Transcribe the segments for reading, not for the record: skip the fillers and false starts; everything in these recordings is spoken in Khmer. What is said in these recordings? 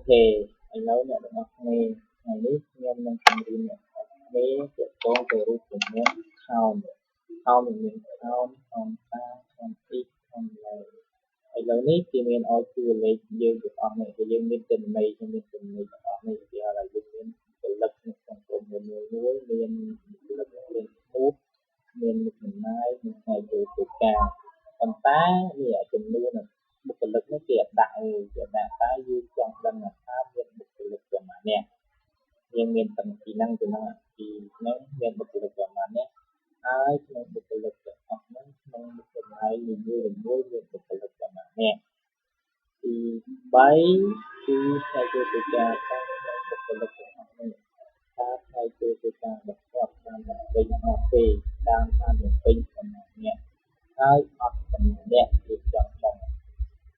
OK ឥឡូវអ្នកទាំងអស់គ្នាថ្ងៃនេះខ្ញុំនឹងបង្រៀនអ្នកទាំងអស់គ្នាទាក់ទងទៅរូបមន្ត count count មាន count count តា count if count len ឥឡូវនេះគេមានឲ្យតួលេខយើងទាំងអស់នេះគឺយើងមានទិន្នន័យយើងមានទិន្នន័យទាំងអស់នេះគេហៅថាយើងមានបុគ្គលិកនៅក្នុងក្រុមមួយមួយមានបុគ្គលិកមានឈ្មោះមានមុខតំណែងមានថ្ងៃចូលធ្វើការប៉ុន្តែនេះចំនួនបុគ្គលិកនេះគេអត់ដាក់ទេគេដាក់តែយើងចង់ដឹងថាមានបុគ្គលិកប៉ុន្មាននាក់យើងមានតាំងពីហ្នឹងទៅហ្នឹងពីហ្នឹងមានបុគ្គលិកប៉ុន្មាននាក់ហើយក្នុងបុគ្គលិកទាំងអស់ហ្នឹងក្នុងមុខតំណែងនីមួយៗមានបុគ្គលិកប៉ុន្មាននាក់ទី3គឺថ្ងៃចូលធ្វើការក្នុងបុគ្គលិកទាំងអស់នេះតើថ្ងៃចូលធ្វើការរបស់គាត់បានបំពេញអត់ទេតាមបានបំពេញប៉ុន្មាននាក់ហើយអត់ប៉ុន្មាននាក់យើងចង់ដឹង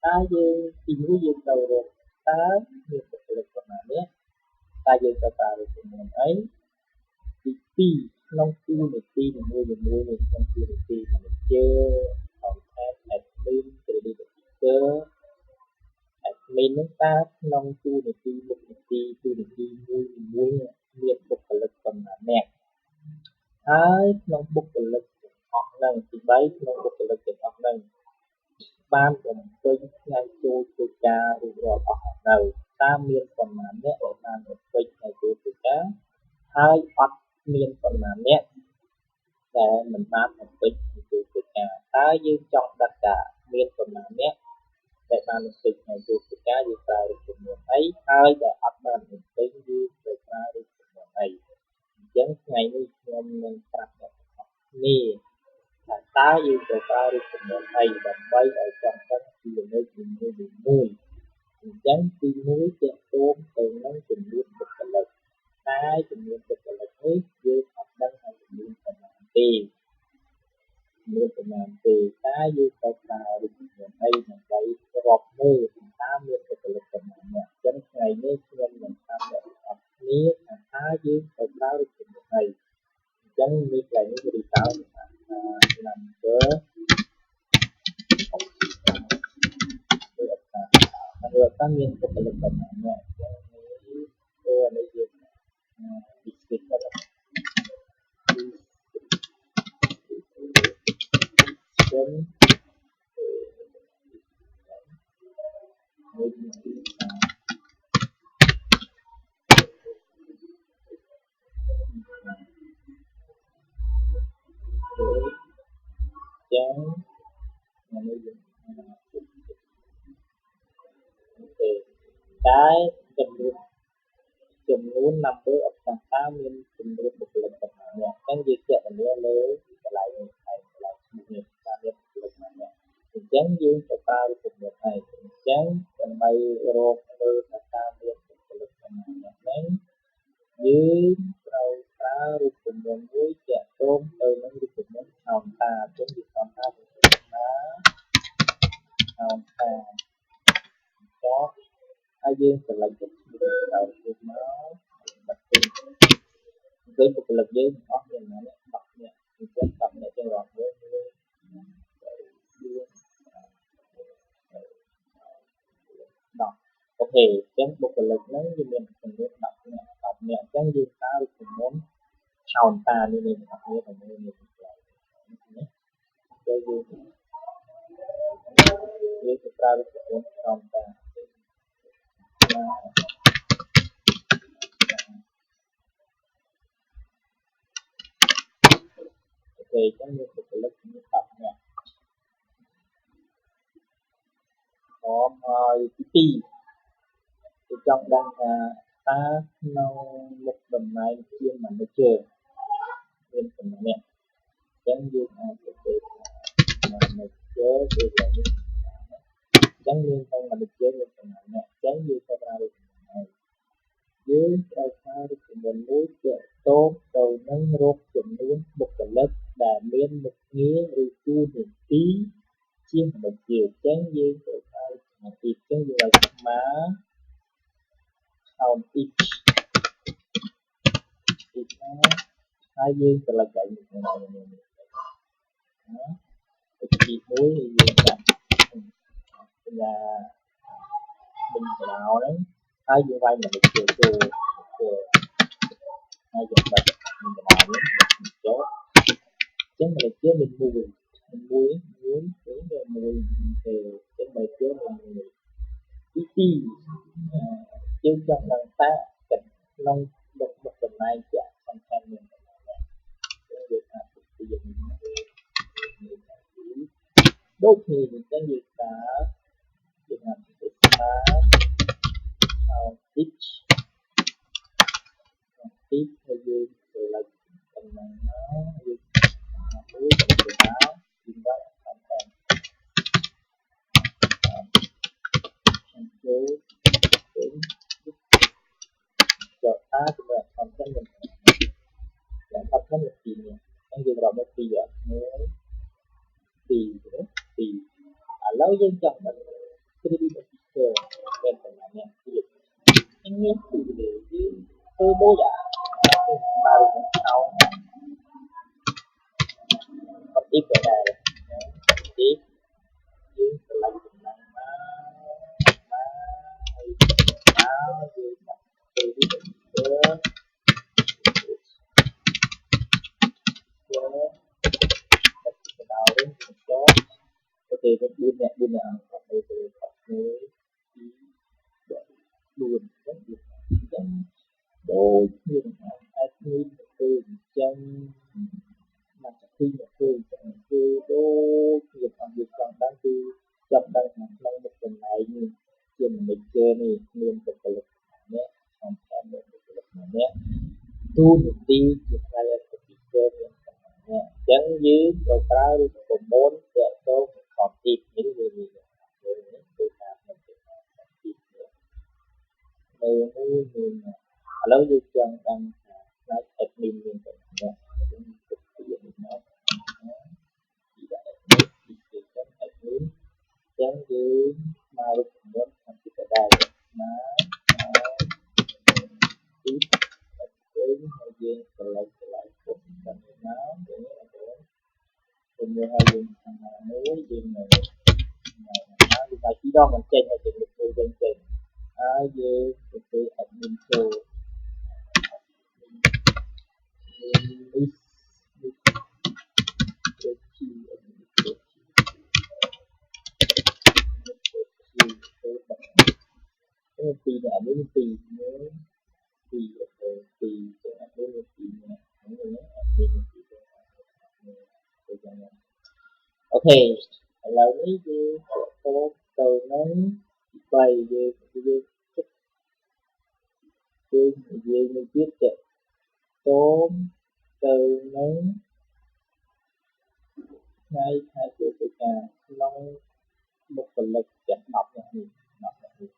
តើយើងទីមួយយើងត្រូវរកតើមានបុគ្គលិកប៉ុន្មាននាក់តើយើងត្រូវប្រើរូបមន្តអីទី2ក្នុងតួនាទីនីមួយៗនេះក្នុងតួនាទី manager accountant admin credit officer admin ហ្នឹងតើក្នុងតួនាទីមុខនាទីតួនាទីមួយមួយមានបុគ្គលិកប៉ុន្មាននាក់ហើយក្នុងបុគ្គលិកទាំងអស់ហ្នឹងទី3ក្នុងបុគ្គលិកទាំងអស់ហ្នឹងបានបំពេញថ្ងៃចូលធ្វើការរួចរាល់អស់ហើយនៅតើមានប៉ុន្មានអ្នកដែលបានបំពេញថ្ងៃចូលធ្វើការហើយអត់មានប៉ុន្មានអ្នកដែលមិនបានបំពេញថ្ងៃចូលធ្វើការតើយើងចង់ដឹងថាមានប៉ុន្មានអ្នកដែលបានបំពេញថ្ងៃចូលធ្វើការយើងប្រើរូបមន្តអីហើយដែលអត់បានបំពេញយើងត្រូវប្រើរូបមន្តអីអញ្ចឹងថ្ងៃនេះខ្ញុំនឹងប្រាប់អ្នកទាំងអស់គ្នាថាតើយើងត្រូវប្រើរូបមន្តអីដើម្បីឲ្យចង់ដឹងពីចំណុចនីមួយៗអញ្ចឹងទី1ទាក់ទងទៅនឹងចំនួនបុគ្គលិកតែចំនួនបុគ្គលិកនេះយើងអត់ដឹងថាចំនួនប៉ុន្មានទេចំនួនប៉ុន្មានទេតើយើងត្រូវប្រើរូបមន្តអីដើម្បីរាប់មើលថាតើមានបុគ្គលិកប៉ុន្មាននាក់អញ្ចឹងថ្ងៃនេះខ្ញុំនឹងប្រាប់អ្នកទាំងអស់គ្នាថាតើយើងត្រូវប្រើរូបមន្តអីអញ្ចឹងនេះកន្លែងនេះ result ថា number of ឬអត្រា number អត្រាមានបុគ្គលិកប៉ុន្មាននាក់អញ្ចឹងនេះអូអានេះយើង description description មួយពីរសាមចឹងនេះយើង OK តែចំនួន number of staff តើមានចំនួនបុគ្គលិកប៉ុន្មាននាក់អញ្ចឹងយើងគណនាលើកន្លែងនេះហើយកន្លែងឈ្មោះនេះតើមានបុគ្គលិកប៉ុន្មាននាក់អញ្ចឹងយើងទៅប្រើរូបមន្តហើយអញ្ចឹងដើម្បីរកមើលថាតើមានបុគ្គលិកប៉ុន្មាននាក់ហ្នឹងយើងត្រូវប្រើរូបមន្តមួយទាក់ទងទៅនឹងរូបមន្ត count តាអញ្ចឹងវា count តាវាស្មើ count តាចុះហើយយើង select ទៅឈ្មោះក្រោយទៀតមកបាត់ពេញវិញបុគ្គលិកយើងអស់មានប៉ុន្មានអ្នក10នាក់អញ្ចឹង10នាក់ចឹងរាប់1 2 3 4 5 10 OK អញ្ចឹងបុគ្គលិកហ្នឹងវាមានចំនួន10នាក់10នាក់អញ្ចឹងយើងប្រើរូបមន្ត count តានេះនេះអ្នកនរគ្នាទៅមើលនេះកន្លែងនេះទៅយើងទៅប្រើរូបមន្ត count តាណា OK អញ្ចឹងមានបុគ្គលិកចំនួន10នាក់ព្រមហើយទី2គេចង់ដឹងថាតើក្នុងមុខតំណែងជា manager មានប៉ុន្មាននាក់អញ្ចឹងយើងអាចទៅថា manager គឺកន្លែងនេះអញ្ចឹងមានក្នុង manager មានប៉ុន្មាននាក់អញ្ចឹងយើងត្រូវប្រើរូបមន្តហើយយើងត្រូវប្រើរូបមន្តមួយទាក់ទងទៅនឹងរកចំនួនបុគ្គលិកដែលមានមុខងារឬតួនាទីជា manager អញ្ចឹងយើងត្រូវប្រើរូបមន្តទីអញ្ចឹងយើងឲ្យស្មើ count if if ណាហើយយើង select កន្លែងនេះនេះនេះណាទី1យើងដាក់សញ្ញាមិញកដោហ្នឹង ហើយយើងវាយមកចូលចូលចូលហើយយើងបាត់មានបណ្ដាវិញចូលអញ្ចឹងមកជាមានមួយមួយមួយទៅមួយទៅអញ្ចឹងមកជាមានមួយទី2យើងចង់ដឹងតើក្នុងមុខតំណែងជាសំខាន់មានប៉ុន្មានយើងអាចពីយើងដូចគ្នាអញ្ចឹងយើងតើយើងអាចទៅស្មើ each ទីហើយយើង select តំណែងមកយើងមួយទៅដល់យើងវាយអត់តាមចូលវិញចូលតាជាមួយអត់តាមមានយ៉ាងអត់តាមមានពីរនេះអញ្ចឹងយើងរាប់មកពីរ1 2 2ឥឡូវយើងចង់ដឹង 3D officer មានប៉ុន្មានអ្នកទៀតនេះគឺយើងធ្វើដូចអាមកខោអត់ទីក៏ដែរទីយើងឆ្លាញ់តំណែងមកមកហើយមកយើងដាក់ 3D officer ចូលដល់វិញចូលអូខេទៅ4អ្នក4អ្នកអង្គទៅទៅ1 2 4អញ្ចឹងអញ្ចឹងដូចគ្នានឹង admin ទៅអញ្ចឹងមកទីមកធ្វើអញ្ចឹងគឺដូចគ្នាអត់យើងចង់ដឹងគឺចង់ដឹងក្នុងមុខតំណែងនេះជា manager នេះមានបុគ្គលិកម្នាក់សំខាន់មានបុគ្គលិកម្នាក់ទូនាទីជា client officer មានប៉ុន្មានអ្នកអញ្ចឹងយើងត្រូវប្រើរូបមន្តទាក់ទងនឹង config នេះវានេះនេះគឺថាក្នុង config នេះនៅមួយមានឥឡូវយើងចង់ដឹងថាផ្នែក admin មានប៉ុន្មានអ្នកយើងគិតពីនេះមកពីដាក់ admin description admin អញ្ចឹងយើងមករូបមន្ត config ក៏ដែរមកទីវិញហើយយើង select កន្លែង position នេះមកយើងបងប្អូនជាមួយហើយយើងខាងមួយយើងនៅមកហើយវាពីរដងមិនចេញហើយយើងលើកមួយវិញចេញហើយយើងទៅ admin ចូលនេះនេះជា admin ពីរអ្នកនេះពីរមួយពីរអូខេពីរចឹង admin មានពីរអ្នកនេះ admin មានពីរទៅចឹងអូខេឥឡូវនេះយើងតទៅនឹងទី3យើងយើងគិតយើងនិយាយមួយទៀតតទៅទៅនឹងថ្ងៃខែចូលធ្វើការក្នុងបុគ្គលិកទាំង10នាក់នេះ10នាក់នេះ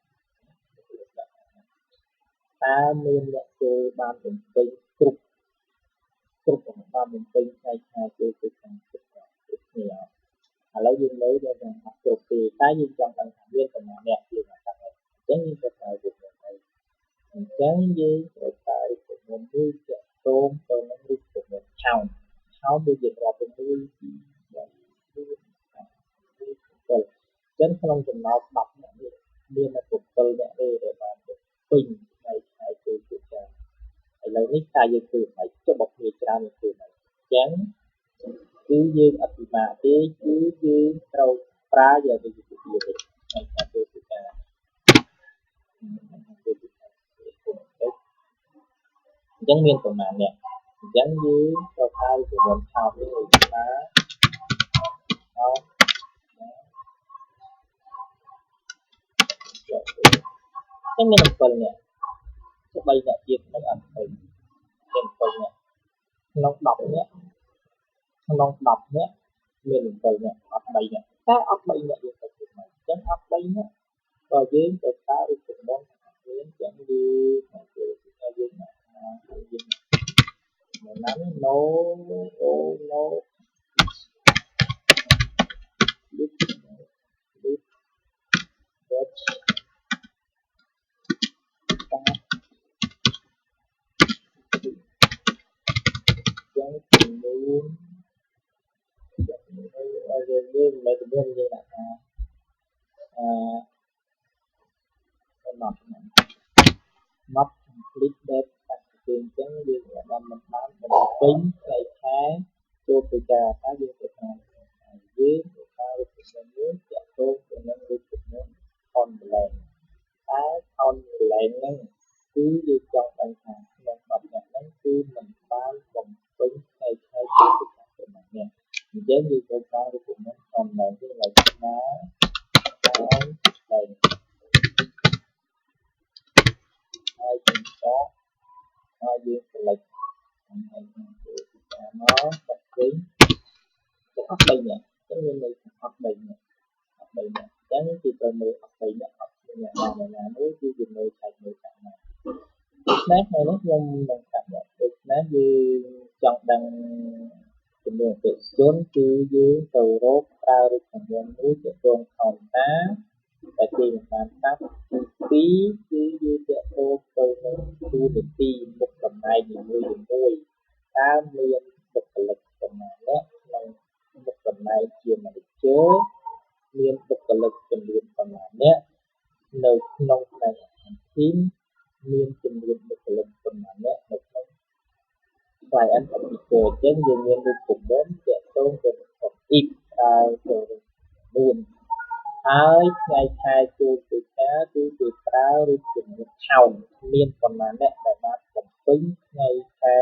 តើមានអ្នកចូលបានបំពេញគ្រប់គ្រប់បានបំពេញថ្ងៃខែចូលធ្វើការគ្រប់គ្រប់គ្នាឥឡូវយើងមើលដល់អត់គ្រប់ទេតែយើងចង់ដឹងថាមានប៉ុន្មានអ្នកយើងអត់ដឹងអញ្ចឹងយើងត្រូវប្រើរូបមន្តអីអញ្ចឹងយើងត្រូវប្រើរូបមន្តមួយទាក់ទងទៅនឹងរូបមន្ត count count ដូចយើងរាប់ទៅ1 2 3 4 5 6 7អញ្ចឹងក្នុងចំណោម10នាក់នេះមានតែ7នាក់ទេដែលបានពេញថ្ងៃខែចូលធ្វើការឥឡូវនេះតើយើងធ្វើម៉េចចុះបើគ្នាច្រើនយើងធ្វើម៉េចអញ្ចឹងគឺយើងអត់ពិបាកទេគឺយើងត្រូវប្រើយកទៅជាវិធីថ្ងៃខែចូលធ្វើការចូលធ្វើការអញ្ចឹងមានប្រមាណអ្នកអញ្ចឹងយើងត្រូវប្រើរូបមន្ត count នេះឧបមា count ចឹងមាន7នាក់ចុះ3នាក់ទៀតនឹងអត់ពេញមាន7នាក់ក្នុង10នាក់ក្នុង10នាក់មាន7នាក់អត់3នាក់តែអត់3នាក់យើងទៅធ្វើម៉េចអញ្ចឹងអត់3នាក់ក៏យើងទៅប្រើរូបមន្តមានចឹងយើងទៅយើងយើងណានេះ no oh no loop loop dot ចឹងចំនួនយើងមិនចំនួនយើងដាក់ថាអឺ10 Not complete date អញ្ចឹងយើងបានមិនបានបំពេញថ្ងៃខែចូលធ្វើការតើយើងត្រូវការយើងត្រូវការរូបមន្តមួយទាក់ទងទៅនឹងរូបមន្ត count blank តែ count blank ហ្នឹងគឺយើងចង់ដឹងថាក្នុង10នាក់ហ្នឹងគឺមិនបានបំពេញថ្ងៃខែចូលធ្វើការប៉ុន្មាននាក់អញ្ចឹងយើងត្រូវការរូបមន្ត count blank យើងឲ្យស្មើ count blank ហើយបន្តហើយយើង select ហើយយើងចូលពីការមកបាត់វិញទៅអស់3នាក់អញ្ចឹងមានន័យថាអស់3នាក់អស់3នាក់អញ្ចឹងគឺត្រូវមើលអស់3នាក់អត់អ្នកណាណាមួយគឺវាមើលឆែកមើលតាមណាដូច្នេះថ្ងៃនេះខ្ញុំនឹងប្រាប់អ្នកដូច្នេះយើងចង់ដឹងចំនួនអតិថិជនគឺយើងទៅរកប្រើរូបមន្តមួយទាក់ទង count តាតែគេមិនបានប្រាប់ទី2គឺយើងទាក់ទងទៅនឹងតួនាទីមុខតំណែងនីមួយៗតើមានបុគ្គលិកប៉ុន្មាននាក់ក្នុងមុខតំណែងជា manager មានបុគ្គលិកចំនួនប៉ុន្មាននាក់នៅក្នុងផ្នែក accounting មានចំនួនបុគ្គលិកប៉ុន្មាននាក់នៅក្នុង client officer អញ្ចឹងយើងមានរូបមន្តទាក់ទងទៅនឹង if ប្រើចូលចំនួនហើយថ្ងៃខែចូលធ្វើការគឺគេប្រើរូបចំនួន count មានប៉ុន្មានអ្នកដែលបានបំពេញថ្ងៃខែ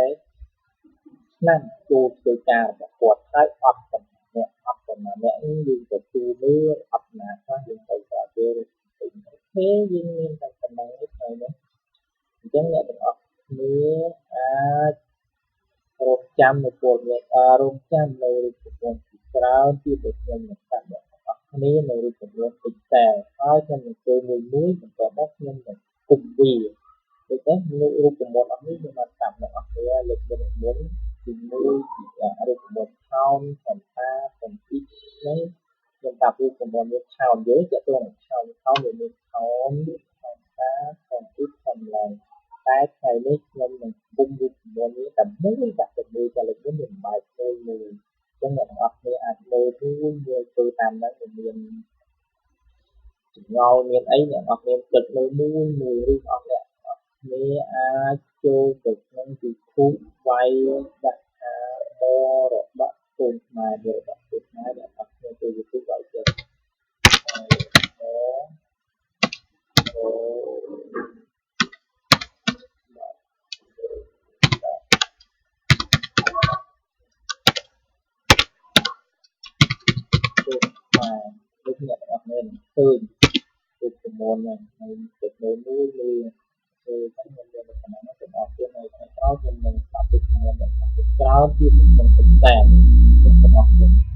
ឆ្នាំចូលធ្វើការរបស់គាត់ហើយអត់ប៉ុន្មានអ្នកអត់ប៉ុន្មានអ្នកយើងទៅទូមើលអត់ណាខ្លះយើងទៅប្រើពេលពេញ OK យើងមានតែប៉ុណ្ណឹងឯងថ្ងៃនេះអញ្ចឹងអ្នកទាំងអស់គ្នាអាចរងចាំនៅព័ត៌មានរងចាំនៅរូបមន្តជាច្រើនទៀតដែលខ្ញុំនឹងប្រាប់អ្នកទាំងអស់គ្នានៅរូបមន្ត Excel ហើយខ្ញុំនឹងធ្វើមួយមួយបន្ទាប់មកខ្ញុំនឹងគុំវាដូច្នេះនៅរូបមន្តអស់នេះខ្ញុំបានប្រាប់អ្នកអស់គ្នាលើកមុនមុនទី1រូបមន្ត count សំតាសំពីហ្នឹងខ្ញុំប្រាប់រូបមន្តមួយ count យើងទាក់ទងនឹង count count វាមាន count សំតាសំពីសំឡើងតែថ្ងៃនេះខ្ញុំនឹងគុំរូបមន្តនេះតែមួយដាក់តែមួយតែលើកមុនវាបែកមួយមួយអញ្ចឹងអ្នកទាំងអស់គ្នាអាចមើលមួយមួយធ្វើតាមហ្នឹងវាមានចម្ងល់មានអីអ្នកទាំងអស់គ្នាចុចមើលមួយមួយឬអស់អ្នកគ្នាអាចចូលទៅក្នុង YouTube វាយដាក់ថាមរតកកូនខ្មែរមរតកកូនខ្មែរអ្នកទាំងអស់គ្នាចូល YouTube វាយទៅមរតកកូនខ្មែរដូចអ្នកទាំងអស់គ្នានឹងឃើញរូបមន្តហ្នឹងហើយចុចមើលមួយមួយគឺខ្ញុំមានប៉ុណ្ណឹងសូមអរគុណនៅថ្ងៃក្រោយខ្ញុំនឹងប្រាប់រូបមន្តអ្នកច្រើនទៀតក្នុង Excel សូមអរគុណ។